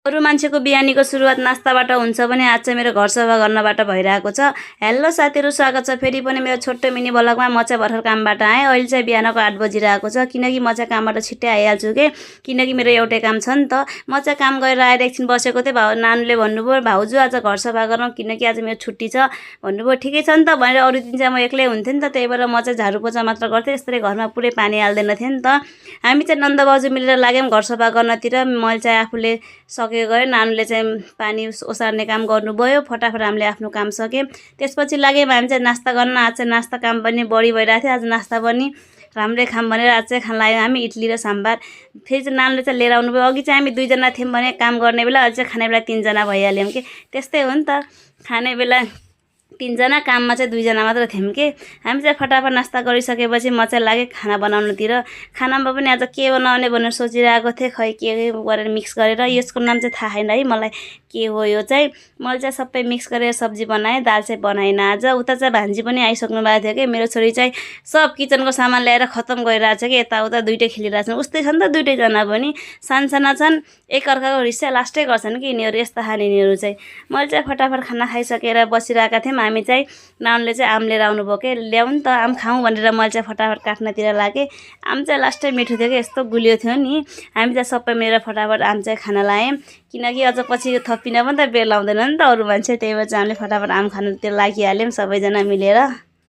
अरू मान्छेको बिहानीको सुरुवात नास्ताबाट हुन्छ भने आज चाहिँ मेरो घर सफा गर्नबाट भइरहेको छ। हेलो साथीहरू, स्वागत छ फेरि पनि मेरो छोटो मिनी ब्लगमा। म चाहिँ भर्खर कामबाट आएँ। अहिले चाहिँ बिहानको 8 बजिरहेको छ, किनकि म चाहिँ कामबाट छिट्टै आइहाल्छु किनकि मेरो एउटै काम छ नि त। म चाहिँ काम गरेर आएर एकछिन बसेको थिएँ। नानुले भन्नुभयो भाउजू आज घर सफा गरौँ किनकि आज मेरो छुट्टी छ भन्नुभयो। ठिकै छ नि त भनेर अरू दिन चाहिँ म एक्लै हुन्थेँ नि त, त्यही भएर म चाहिँ झाडु पोछा मात्र गर्थेँ। यसरी घरमा पुरै पानी हाल्दैन थिएँ नि त। हामी चाहिँ नन्द बाउजू मिलेर लाग्यौँ घर सफा गर्नतिर। मैले चाहिँ आफूले सकेको गरेँ, नानुले चाहिँ पानी ओसार्ने काम गर्नुभयो। फटाफट हामीले आफ्नो काम सक्यौँ। त्यसपछि लाग्यौँ हामी चाहिँ नास्ता गर्न। आज चाहिँ नास्ता काम पनि बढी भइरहेको थियो। आज नास्ता पनि राम्रै खाम भनेर आज चाहिँ खान लाग्यौँ हामी इडली र साम्बार। फेरि चाहिँ नानुले चाहिँ लिएर आउनुभयो। अघि चाहिँ हामी 2 जना थियौँ भने काम गर्ने बेला, अहिले चाहिँ खाने बेला 3 जना भइहाल्यौँ त्यस्तै हो नि त। खाने बेला 3 जना, काममा चाहिँ 2 जना मात्र थियौँ हामी चाहिँ फटाफट नास्ता गरिसकेपछि म चाहिँ लागेँ खाना बनाउनुतिर। खानामा पनि आज के बनाउने भनेर सोचिरहेको थिएँ। खै के गरेर मिक्स गरेर, यसको नाम चाहिँ थाहा छैन है मलाई के हो यो चाहिँ। मैले चाहिँ सबै मिक्स गरेर सब्जी बनाएँ। दाल चाहिँ बनाइनँ आज। उता चाहिँ भान्जी पनि आइसक्नु भएको थियो मेरो छोरी चाहिँ सब किचनको सामान ल्याएर खत्तम गरिरहेको छ यताउता दुइटै खेलिरहेछन्। उस्तै छ नि त, दुइटैजना पनि सानसाना छन्, एकअर्काको रिस्सा लास्टै गर्छन् यिनीहरू, यस्ता खाने यिनीहरू चाहिँ। मैले चाहिँ फटाफट खाना खाइसकेर बसिरहेका थियौँ हामी चाहिँ। नानुले चाहिँ आम लिएर आउनुभयो ल्याउँ नि त आम खाउँ भनेर मैले चाहिँ फटाफट काट्नतिर लागेँ। आम चाहिँ लास्टै मिठो थियो यस्तो गुलियो थियो नि। हामी चाहिँ सबै मिलेर फटाफट आम चाहिँ खान लायौँ, किनकि अझ पछि थपिन पनि त बेर लाउँदैन नि त अरू मान्छे। त्यही भएर चाहिँ हामीले फटाफट आम खानुतिर लागिहाल्यौँ सबैजना मिलेर।